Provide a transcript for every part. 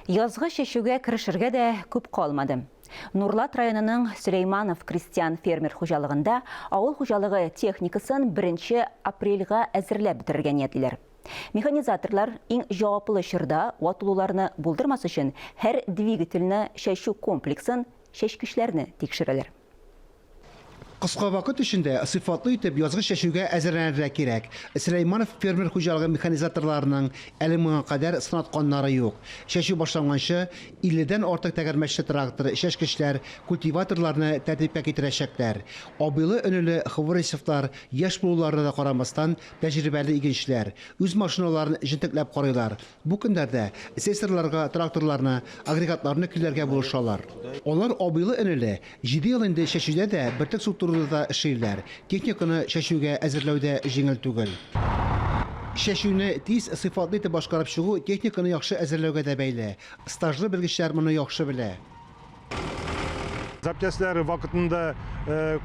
Язгы чәчүгә керешергә дә күп калмады. Нурлат районының Сөләйманов крестьян-фермер хуҗалыгында авыл хуҗалыгы техникасын беренче апрельгә әзерләп бетерергә ниятлиләр. Механизаторлар иң җаваплы чорда ватылуларны булдырмас өчен һәр двигательне, чәчү комплексын, чәчкечләрне тикшерәләр. Кыска вакыт эчендә сыйфатлы итеп язгы чәчүгә әзерләнергә кирәк. Сөләйманов фермер хуҗалыгы механизаторларының әле моңа кадәр сынатканнары юк. Чәчү башланганчы, илледән артык тәгәрмәчле трактор, чәчкечләр, культиваторларны тәртипкә китерәчәкләр. Абыйлы-энеле Хворесевлар, яшь булуларына да карамастан, тәҗрибәле игенчеләр. Үз машиналарын җентекләп карыйлар. Бу көннәрдә слесарьларга тракторларны, агрегатларны көйләргә булышалар. Алар абыйлы-энеле, җиде ел инде чәчүдә дә, бөртек суктыруда да эшлиләр. Техниканы чәчүгә әзерләү дә җиңел түгел. Чәчүне тиз, сыйфатлы итеп башкарып чыгу техниканы яхшы әзерләүгә дә бәйле. Стажлы белгечләр моны яхшы белә. Запчастьлар вакытында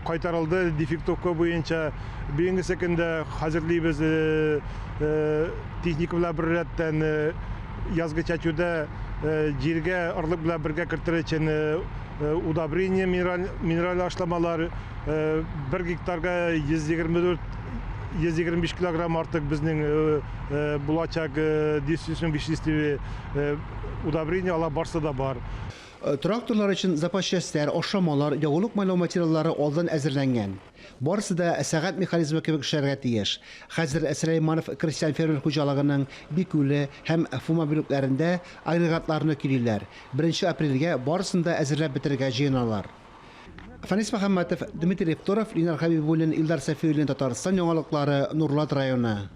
кайтарылды дефектовка буенча. Бүгенге көндә хәзерлибез техника белән беррәттән язгы чәчүдә җиргә орлык белән бергә кертер өчен удобрение, минераль ашламалар бер гектарга 124 125 килограмм артык безнең булачак 400 удобрение алар барсы да бар. Тракторлар өчен запас частьләр, ашламалар, ягулык-майлау материаллары алдан әзерләнгән. Барысы да сәгать механизмы кебек эшләргә тиеш. Хәзер Сөләйманов крестьян-фермер хуҗалыгының Бикүле һәм Фума бүлекләрендә агрегатларны көйлиләр. Беренче апрельгә барысын да әзерләп бетерергә җыеналар. Фәнис Мөхәммәтов, Дмитрий Второв, Ленар Хәбибуллин, Илдар Сафиуллин, Татарстан яңалыклары, Нурлат районы.